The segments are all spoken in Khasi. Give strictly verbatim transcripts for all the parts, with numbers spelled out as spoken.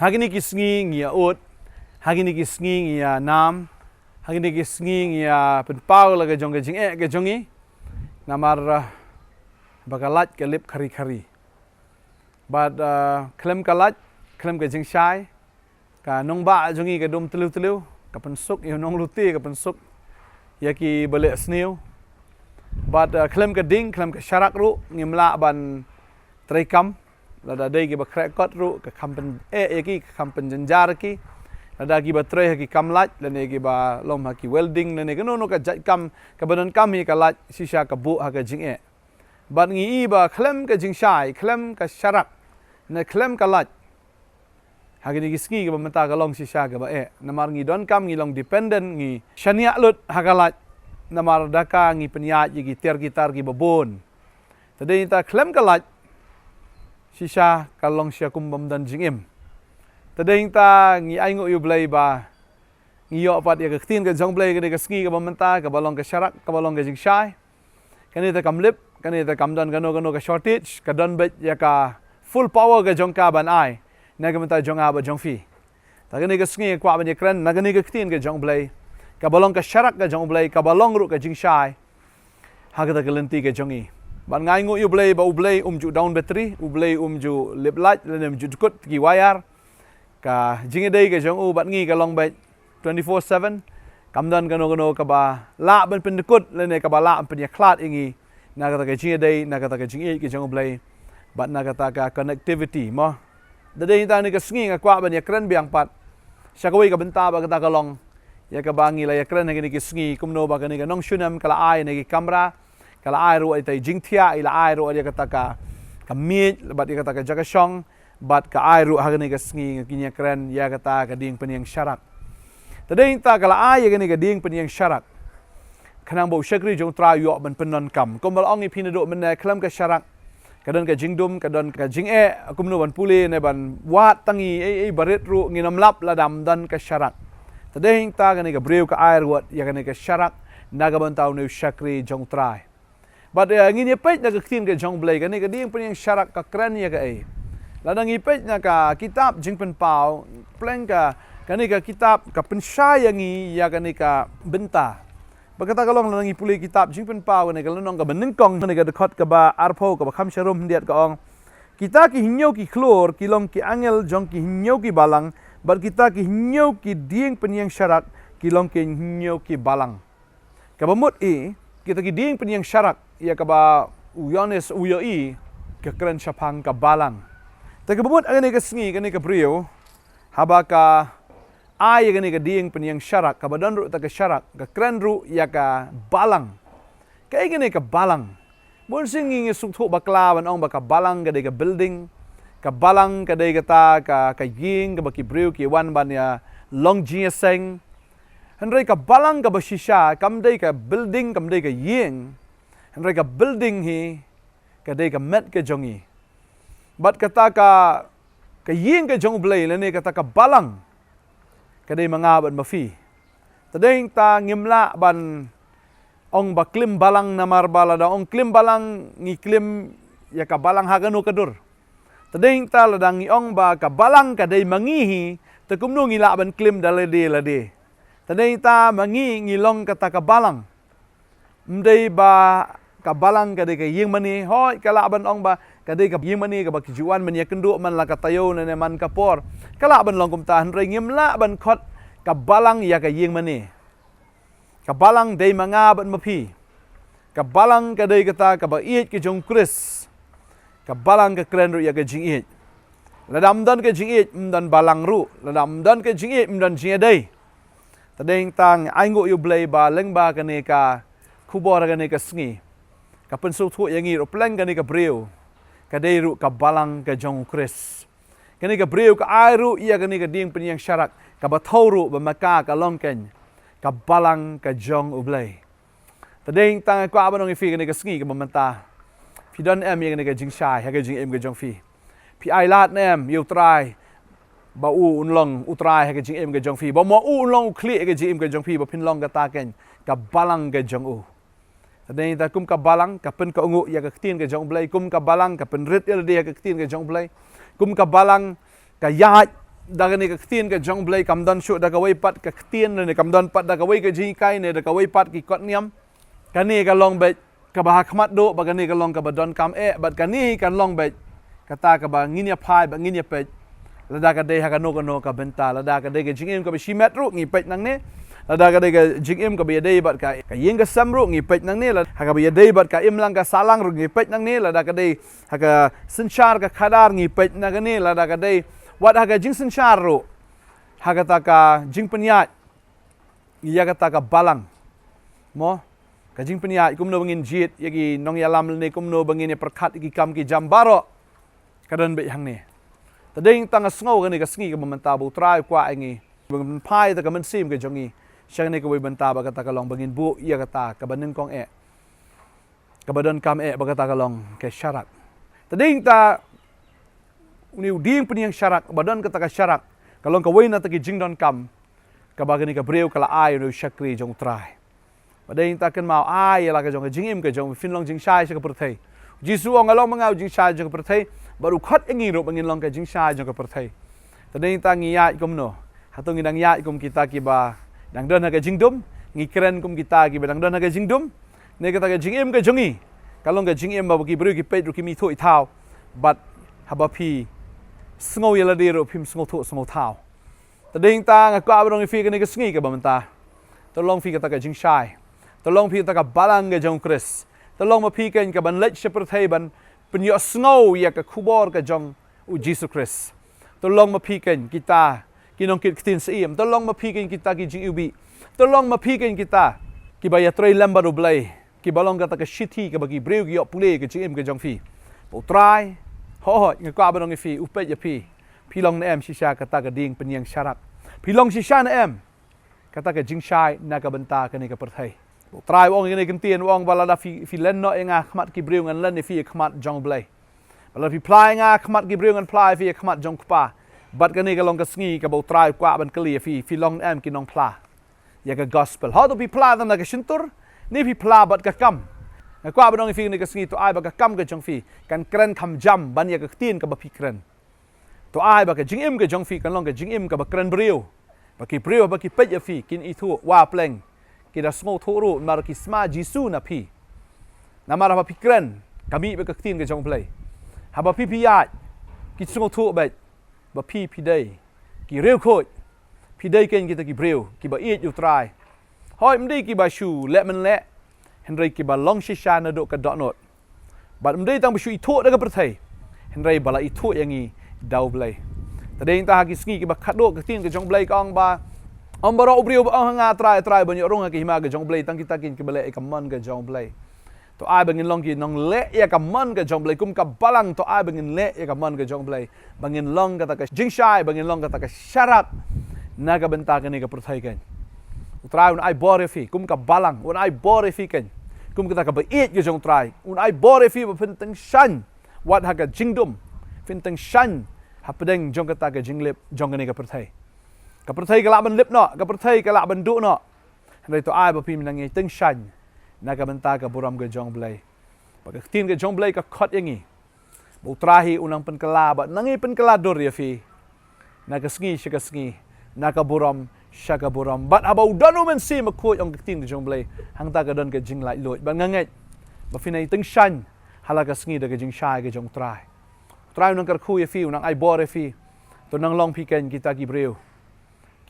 Ha kine ki sngi ngi ïa ud, ha kine ki sngi ngi ïa nam, ha kine ki sngi ngi ïa pynpaw la ka jong ka jingeh ka jong ngi. Namar, uh, ba ka lait ka lip khari khari. Bad, uh, khlem ka lait, khlem ka jingshai, ka nongbah jong ngi ka dum tliw tliw, ka pynsuk ïa u nonglute, ka pynsuk ïa ki ba leh sniew. Bad, uh, khlem ka ding, khlem ka sharak ruh, ngim lah ban treikam. Lada dei ki ba khreh kot ruh, ka kham pyn eh ïa ki, ka kham pynjynjar ïa ki. Lada ki ba trei ha ki kam lait, lane ki ba lom ha ki welding, lane kano kano ka jait kam, ka ba donkam ïa ka lait, shisha ka buh ha ka jingeh. Bad ngi i ba khlem ka jingshai, khlem ka sharak, ne khlem ka lait, ha kine ki sngi ka ba mynta ka long shisha ka ba eh. Namar ngi donkam, ngi long dependent, ngi shaniah lut ha ka lait. Namar da ka ngi pynïaid ïa ki tiar ki tar ki ba bun. Te dei ta khlem ka lait, shisha ka long shisha kum bym don jingim. Te dei ta ngi ainguh ïa u Blei ba ngi ïoh pat ïa ka ktien ka jong u Blei, ka dei ka sngi ka ba mynta, ka ba long ka sharak, ka ba long ka jingshai. Kane te kam lip, kane te kam don kano kano ka shortage, ka don beit ïa ka full power ka jong ka ban ai na ka bynta jong nga bad jong phi. Ta kane ka sngi nga kwah ban ïakren na kane ka ktien ka jong u Blei, ka ba long ka sharak ka jong u Blei, ka ba long ruh ka jingshai ha kata ka lynti ka jong ngi. Bad nga ainguh ïa u Blei ba u Blei um ju down battery, u Blei um ju lip lait, lane um ju dkut ki wire. Ka jingïadei ka jong u bad ngi ka long beit twenty-four seven. Kam don kano kano ka ba lah ban pyndkut lane ka ba lah ban pynïakhlad ïa ngi na kata ka jingïadei, na kata ka jingïeit ka jong u Blei, bad na kata ka connectivity mo. Te dei ta kane ka sngi nga kwah ban ïakren biang pat sha kawei ka bynta ba kata ka long ïa ka ba ngi la ïakren ha kine ki sngi, kumno ba kane ka nongshun em ka la ai na ki kamra, ka la ai ruh ïa ta i jingthiah, i la ai ruh ïa kata ka, ka miej, bad ïa kata ka jaka shong, bad ka ai ruh ha kane ka sngi ngi ïakren ïa kata ka dieng pynïeng sharak. Te dei ta ka la ai ïa kane ka dieng pynïeng sharak khnang ba u shakri jong u Trai u ïoh ban pyndonkam. Kumba la ong ïa phi naduh mynne, khlem ka sharak ka don ka jingdum, ka don ka jingeh, kumno ban pule ne ban wad tang ïa ei ei barit ruh, ngin ym lap lada ym don ka sharak. Te dei ta kane ka briew ka ai ruh ïa kane ka sharak na ka bynta une u shakri jong u Trai. Bad, eh, ngin ïa peit na ka ktien ka jong u Blei, kane ka dieng pynïeng sharak ka kren ïa kaei. Lada ngi peit na ka kitab Jingpynpaw, pleng ka, kane ka kitab ka pynshai ïa ngi ïa kane ka bynta. Ba kata ka long lada ngi pule kitab Jingpynpaw, kane ka lynnong ka ba nyngkong, kane ka dkhot ka ba arphew, ka ba kham sharum khyndiat, ka ong: Kita ki hynñiew ki khlur ki long ki angel jong ki hynñiew ki balang, bad kita ki hynñiew ki dieng pynïeng sharak ki long ki hynñiew ki balang. Ka ba mut i, kita ki dieng pynïeng sharak, ïa ka ba u Ïoannis u ïohi, ka kren shaphang ka balang. Te ka ba mut ha kane ka sngi, kane ka briew, haba ka ai ïa kane ka dieng pynïeng sharak, ka ba don ruh ta ka sharak, ka kren ruh ïa ka balang. Kaei kane ka balang? Bun sien ngi ngi sngewthuh bakla ban ong ba ka balang ka dei ka building, ka balang ka dei kata ka, ka ïing ka ba ki briew ki wan ban ïa long jingïaseng. Hynrei ka balang ka ba shisha kam dei ka building, kam dei ka ïing. Hynrei ka building hi ka dei ka met ka jong ngi. Bad kata ka, ka ïing ka jong u Blei lane kata ka balang ka dei ma nga bad ma phi. Te dei ta ngim lah ban ong ba klim balang, namar ba lada ong klim balang ngi klim ïa ka balang ha kano ka dur? Te dei ta lada ngi ong ba ka balang ka dei ma ngi hi, te kumno ngi lah ban klim da lade lade? Te dei ta ma ngi ngi long kata ka balang. Ym dei ba ka balang ka dei ka ïing mane, hooid ka lah ban ong ba ka dei ka ïing mane ka ba ki ju wan ban ïakynduh man la ka taïew ne, ne man ka por. Ka lah ban long kumta, hynrei ngim lah ban khot ka balang ïa ka ïing mane. Ka balang dei ma nga bad ma phi. Ka balang ka dei kata ka ba ïeit ka jong u Khrist. Ka balang ka kren ruh ïa ka jingïeit. Lada ym don ka jingïeit, ym don balang ruh. Lada ym don ka jingïeit, ym don jingïadei. Te dei ta ngi ainguh ïa u Blei ba lyngba kane ka khubor kane ka sngi, ka pynsngewthuh ïa ngi ruh pleng kane ka briew ka dei ruh ka balang ka jong u Khrist. Kane ka briew ka ai ruh ïa kane ka dieng pynïeng sharak, ka ba thew ruh ba ma ka ka long kane ka balang ka jong u Blei. Te dei ta nga kwah ban ong ïa phi kane ka sngi ka ba mynta, phi don em ïa kane ka jingshai ha ka jingim ka jong phi? Phi ailad ne em ïa u Trai ba u un long u Trai ha ka jingim ka jong phi, ba ma u un long u khlieh ha ka jingim ka jong phi, ba phin long kata kane ka balang ka jong u? Te dei ta kum ka balang ka pynkohnguh ïa ka ktien ka jong u Blei, kum ka balang ka pynrit ïa lade ha ka ktien ka jong u Blei, kum ka balang ka ïaid da kane ka ktien ka jong U Blei, kam don shuh da kawei pat ka ktien, ne kam don pat da kawei ka jinghikai, ne da kawei pat ki kot niam. Kane ka long beit kaba ha khmat duh, bad kane ka long kaba donkam eh, bad kane kan long beit kata kaba ngin ïa phai, bad ngin ïa peit. Lada ka dei ha kano kano ka bynta, lada ka dei ka jingim kaba shimet ruh ngi peit nangne, lada ka dei ka jingim kaba ïadei bad ka, ka ïing ka sem ruh ngi peit nangne, lada ha kaba ïadei bad ka imlang ka sahlang ruh ngi peit nangne, lada ka dei ha ka synshar ka khadar ngi peit nangne, lada ka dei wat ha ka jingsynshar ruh, ha kata ka jingpynïaid ïa kata ka balang. Mo, ka jingpynïaid kumno ba ngin jied ïa ki nongïalam lane kumno ba ngin ïa pyrkhat ïa ki kam ki jam baroh, ka don beit hangne. Te dei tang nga sngew kane ka sngi kaba mynta ba U Trai u kwah ïa ngi, ba ngin phai da ka mynsiem ka jong ngi sha kane kawei bynta, ba kata ka long ba ngin buh ïa kata kaba nyngkong eh, kaba donkam eh, ba kata ka long ka sharak. Te dei ta une u dieng pynïeng sharak, ba don kata ka sharak, ka long kawei na kata ki jingdonkam kaba kane ka briew ka la ai ïa une u shakri jong U Trai. Ba dei ta kynmaw, ai ïa la ka jong ka jingim ka jong phin long jingshai sha ka pyrthei. U Jisu u ong, nga long ma nga u jingshai jong ka pyrthei, bad u khot ïa ngi ruh ba ngin long ka jingshai jong ka pyrthei. Te dei ta ngi ïaid kumno? Hato ngi dang ïaid kum kita kiba dang don ha ka jingdum, ngi kren kum kita kiba dang don ha ka jingdum? Ne kata ka jingim ka jong ngi ka long ka jingim ba ki briew ki peit ruh kim ithuh ithaw, bad haba phi sngew ïa lade ruh phim sngewthuh sngewthaw? Te dei ta nga kwah ban ong ïa phi kane ka sngi kaba mynta, to long phi kata ka jingshai, to long phi kata ka balang ka jong U Khrist, to long ma phi kane kaban leit sha pyrthei ban pynïohsngew ïa ka khubor ka jong U Jisu Khrist. To long ma phi kane kita ki nongkit ktien syiem, to long ma phi kane kita ki jingiwbih, to long ma phi kane kita kiba ïatrei lem bad U Blei, kiba long kata ka shithi kaba ki briew ki ïoh pule ka jingim ka jong phi. Ba U Trai, hooid, nga kwah ban ong ïa phi, u peit ïa phi. Phi long ne em shisha kata ka dieng pynïeng sharak? Phi long shisha ne em kata ka jingshai na ka bynta kane ka pyrthei? Ba U Trai u ong ïa kane ka ktien, u ong ba lada phi, phi len noh ïa nga ha khmat ki briew, ngan len ïa phi ha khmat jong U Blei. Ba lada phi phla ïa nga ha khmat ki briew, ngan phla ïa phi ha khmat jong U Kpa. Bad kane ka long ka sngi kaba U Trai u kwah ban kylli ïa phi, phi long ne em ki nongphla ïa ka gospel? Hato phi phla tang da ka shyntur, ne phi phla bad ka kam? Nga kwah ban ong ïa phi kane ka sngi, to ai ba ka kam ka jong phi kan kren kham jam ban ïa ka ktien kaba phi kren. To ai ba ka jingim ka jong phi kan long ka jingim kaba kren briew, ba ki briew haba ki peit ïa phi kin ithuh, wa pleng, ki da sngewthuh ruh namar ki sma Jisu na phi. Namar haba phi kren, ka mih bad ka ktien ka jong U Blei. Haba phi, phi ïaid, ki sngewthuh beit ba phi, phi dei ki riewkhuid, phi dei kane kita ki briew kiba ïeit ïa U Trai. Hooid, ym dei kiba shu leh mynleh, hynrei kiba long shisha naduh ka dohnud. Bad ym dei tang ba shu ithuh da ka pyrthei, hynrei ba la ithuh ïa ngi da U Blei. Te dei ta ha ki sngi kiba khadduh ka ktien ka jong U Blei ka ong ba, ym baroh u briew ba ong ha nga, Trai, Trai, ban ïoh rung ha ka hima ka jong U Blei, tang kita kine kiba leh ïa ka mon ka jong U Blei. To ai ba ngin long ki nongleh ïa ka mon ka jong U Blei kum ka balang, to ai ba ngin leh ïa ka mon ka jong U Blei, ba ngin long kata ka jingshai, ba ngin long kata ka sharak na ka bynta kane ka pyrthei kane. U Trai un ai bor ïa phi kum ka balang, un ai bor ïa phi kane kum kata kaba ïeit ka jong U Trai, un ai bor ïa phi ba phin tyngshaiñ wat ha ka jingdum, phin tyngshaiñ hapdeng jong kata ka jinglip jong kane ka pyrthei. Ka pyrthei ka lah ban lip noh, ka pyrthei ka lah ban duh noh. Hynrei to ai ba phin nang ïa tyngshaiñ na ka bynta ka burom ka jong U Blei. Ba ka ktien ka jong U Blei ka khot ïa ngi ba U Trai hi u nang pynkylla, bad nang ïa pynkylla dur ïa phi na ka sngi sha ka sngi, na ka burom sha ka burom. Bad haba u don U Mynsiem Bakhuid, ong ka ktien ka jong U Blei, hangta ka don ka jinglaitluid. Bad nga ngeit ba phin nang ïa tyngshaiñ ha la ka sngi da ka jingshai ka jong U Trai. U Trai u nang kyrkhu ïa phi, u nang ai bor ïa phi. To nang long phi kane kita ki briew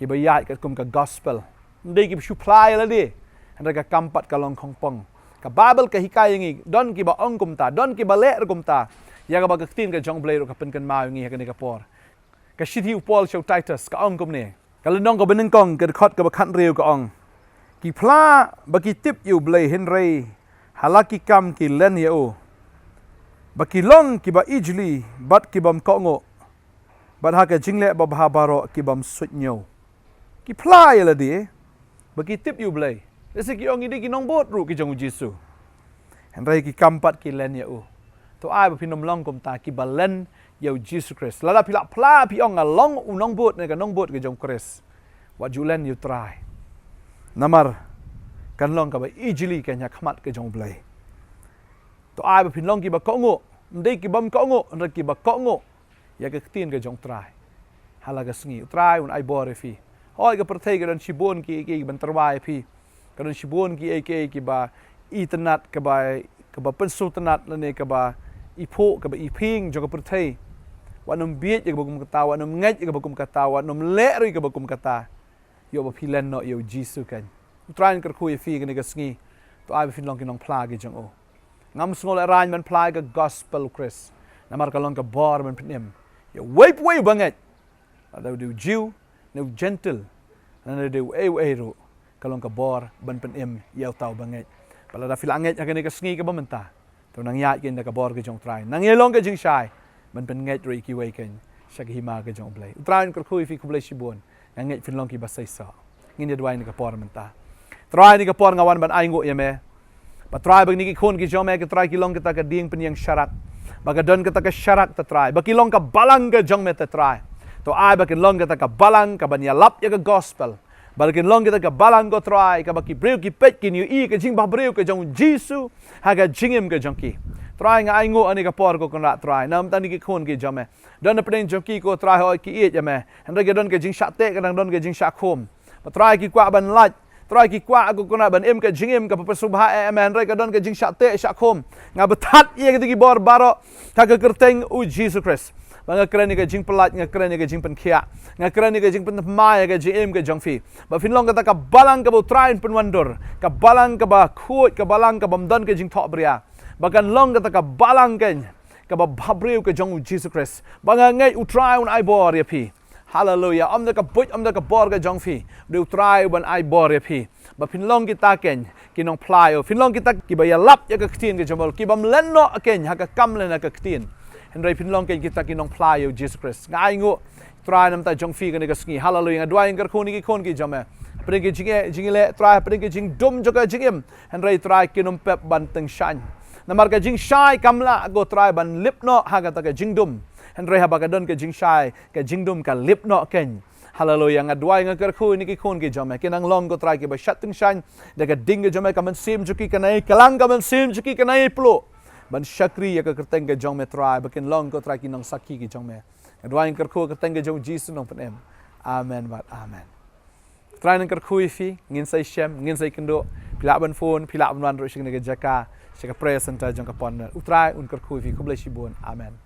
kiba ïaid katkum ka gospel. Ym dei kiba shu phla ïa lade, hynrei ka kam pat ka long khongpong. Ka Baibl ka hikai ïa ngi, don kiba ong kumta, don kiba leh ruh kumta. Ïa kaba ka ktien ka jong U Blei ruh ka pynkynmaw ïa ngi ha kane ka por. Ka shithi u Paul sha u Titus ka ong kumne. Ka lynnong kaba nyngkong, ka dkhot kaba khathynriew ka ong, ki phla ba ki tip ïa U Blei, hynrei ha la ki kam ki len ïa u. Ba ki long kiba ijli bad kibym kohnguh, bad ha ka jingleh babha baroh kibym suidñiew. Ki phla ïa lade ba ki tip ïa U Blei. Lehse ki ong ngi dei ki nongbud ruh ki jong U Jisu, hynrei ki kam pat ki len ïa u. To ai ba phin ym long kumta, kiba len ïa U Jisu Khrist. Lada phi lah phla, phi ong nga long u nongbud ne ka nongbud ka jong U Khrist, wat ju len ïa U Trai. Namar kan long kaba ijli kane ha khmat ka jong U Blei. To ai ba phin long kiba kohnguh, ym dei kibym kohnguh, hynrei kiba kohnguh ïa ka ktien ka jong U Trai. Ha la ka sngi U Trai un ai bor ïa phi. Hoi, ka pyrthei ka don shibun ki, ki ban tyrwa ïa phi. Ka don shibun ki, ki, kiba itynnad, kaba, kaba pynsngewtynnad lane kaba iphuh, kaba iphieng jong ka pyrthei. Wat nym bieit ïa kaba kum kata, wat nym ngeit ïa kaba kum kata, wat nym leh ruh ïa kaba kum kata. Ïoh ba phi len noh ïa U Jisu kan. U Trai un kyrkhu ïa phi kane ka sngi. To ai ba phin long ki nongphla ki jong u. Ngam sngew lehraiñ ban phla ïa ka gospel U Khrist. Namar ka long ka bor ban pynim ïa uwei pa uwei uba ngeit. Lada u dei u Jiw, ne u Jentil, lada u dei uei uei ruh, ka long ka bor ban pynim ïa uta uba ngeit. Bad lada phi la ngeit ha kane ka sngi kaba mynta, to nang ïaid kein da ka bor ka jong U Trai, nang ïalong ka jingshai ban pynngeit ruh ïa kiwei kein sha ka hima ka jong U Blei. U Trai un kyrkhu ïa phi khublei shibun. Nga ngeit phin long kiba seisoh. Ngin ïa duwai na ka por mynta. Trai, na ka por nga wan ban ainguh ïa me. Ba Trai, ba kine ki khun ki jong me, ko Trai, ki long kata ka dieng pynïeng sharak. Ba ka don kata ka sharak, to Trai, ba ki long ka balang ka jong me, to Trai. To ai ba kin long kata ka balang kaban ïalap ïa ka gospel. Ba kin long kata ka balang, ko Trai, kaba ki briew ki peit, kin ïohi ka jingbhabriew ka jong U Jisu ha ka jingim ka jong ki. Trai, nga ainguh ha kane ka por, ko Kynrad Trai, namar kine ki khun ki jong me. Don hapdeng jong ki, ko Trai, hooid ki ïeit ïa me, hynrei ka don ka jingshah teh, ka dang don ka jingshah khum. Ba Trai, ki kwah ban lait. Trai, ki kwah, ko Kynrad, ban im ka jingim kaba pynsngewbha ïa me, hynrei ka don ka jingshah teh shah khum. Nga pyntngen ïa kita ki bor baroh ha ka kyrteng U Jisu Khrist. Ba nga kren ïa ka jingpyllait, nga kren ïa ka jingpynkhiah, nga kren ïa ka jingpynthymmai ïa ka jingim ka jong phi. Ba phin long kata ka balang kaba U Trai un pynwandur, ka balang kaba khuid, ka balang kabym don ka jingthohbria. Ba kan long kata ka balang kein kaba bhabriew ka jong U Jisu Khrist. Ba nga ngeit U Trai un ai bor ïa phi. Haleluia. Ym da ka buit, ym da ka bor ka jong phi, hynrei U Trai uban ai bor ïa phi. Ba phin long kita kein ki nongphla ïa u, phin long kita kiba ïalap ïa ka ktien ka jong U Blei, kibym len noh kein ha ka kam lane ha ka ktien, hynrei phin long kein kita ki nongphla ïa U Jisu Khrist. Nga ainguh, Trai, namar ka jong phi kane ka sngi. Haleluia. Nga duwai, nga kyrkhu ïa kine ki khun ki jong me. Hapdeng ka jingeh, jingeh leh, Trai, hapdeng ka jingdum jong ka jingim, hynrei Trai, kin ym pep ban tyngshaiñ. Namar ka jingshai kam lah, ko Trai, ban lip noh ha kata ka jingdum, hynrei haba ka don ka jingshai, ka jingdum ka lip noh kein. Haleluia. Nga duwai, nga kyrkhu ïa kine ki khun ki jong me, kin nang long, ko Trai, kiba shah tyngshaiñ da ka ding ka jong me, ka mynsiem jong ki kan ïai kylla, ka mynsiem jong ki kan ïai pluh ban shakri ïa ka kyrteng ka jong me, Trai, ba kin long, ko Trai, ki nongsakhi ki jong me. Nga duwai, nga kyrkhu ha ka kyrteng ka jong U Jisu, Nongpynim. Amen bad amen. Trai un kyrkhu ïa phi. Ngin sa ïashem, ngin sa ïakynduh. Phi lah ban phone, phi lah ban wan ruh sha kane ka jaka, sha ka prayer center jong ka Pioneer. U Trai un kyrkhu ïa phi. Khublei shibun. Amen.